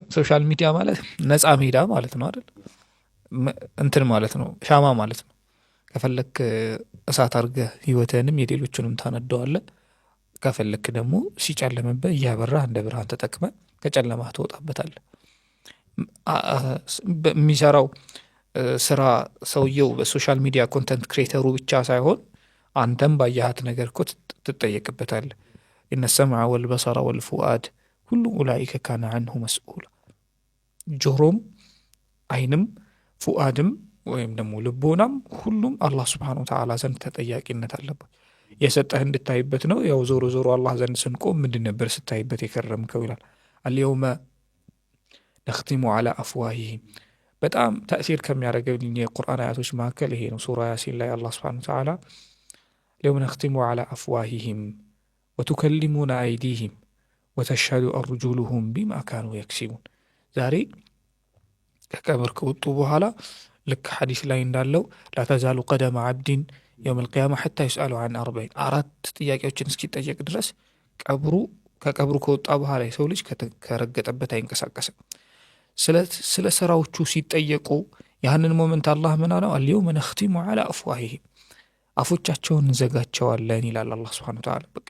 Social media ማለት ነፃ ሜዳ ማለት ነው አይደል? እንትን ማለት ነው፣ ሻማ ማለት ነው። ከፈለክ እሳት አድርገህ ህይወትህንም የሌሎቹንም ታነደዋለህ። ከፈለክ ደግሞ ሲጨልምብህ እያበራህ እንደ ብርሃን ተጠቅመህ ከጨለማ ትወጣበታለህ። የሚሰራው ስራ ሰውየው በ social media content creator ኡ ብቻ ሳይሆን አንተም ባየሃት ነገር እኮ ትጠየቅበታለህ። إن السمع والبصر والفؤاد كل أولئك كان عنه مسؤولا። ጆሮም አይንም ፉአድም ወይም ደግሞ ልቦናም ሁሉም አላህ سبحانه وتعالى ዘንድ ተጠያቂነት አለበት። የሰጠህ እንድታይበት ነው። ያው ዞሮ ዞሮ አላህ ዘንድ ስንቆም ምንድን ነበር ስታይበት የከረምከው ይላል። اليوم نختم على أفواههم። በጣም تأثير ከሚያደርግልኝ የቁርአን አያቶች መካከል ይሄ ነው። ሱራ ያሲን ላይ አላህ سبحانه وتعالى اليوم نختم على أفواههم وتكلمنا أيديهم وتشهد أرجلهم بما كانوا يكسبون። ዛሬ ከቀብር ከወጡ በኋላ ልክ ሐዲስ ላይ እንዳለው لا تزول قدما عبد يوم القيامة حتى يسأل عن أربع፣ አራት ጥያቄዎችን እስኪጠየቅ ድረስ ቀብሩ ከቀብሩ ከወጣ በኋላ የሰው ልጅ ከረገጠበት አይንቀሳቀስም። ስለ ስራዎቹ ሲጠየቁ ያንን moment አላህ ምን አለው? اليوم نختم على أفواههم፣ አፎቻቸውን እንዘጋቸዋለን ይላል አላህ سبحانه وتعالى። በቃ።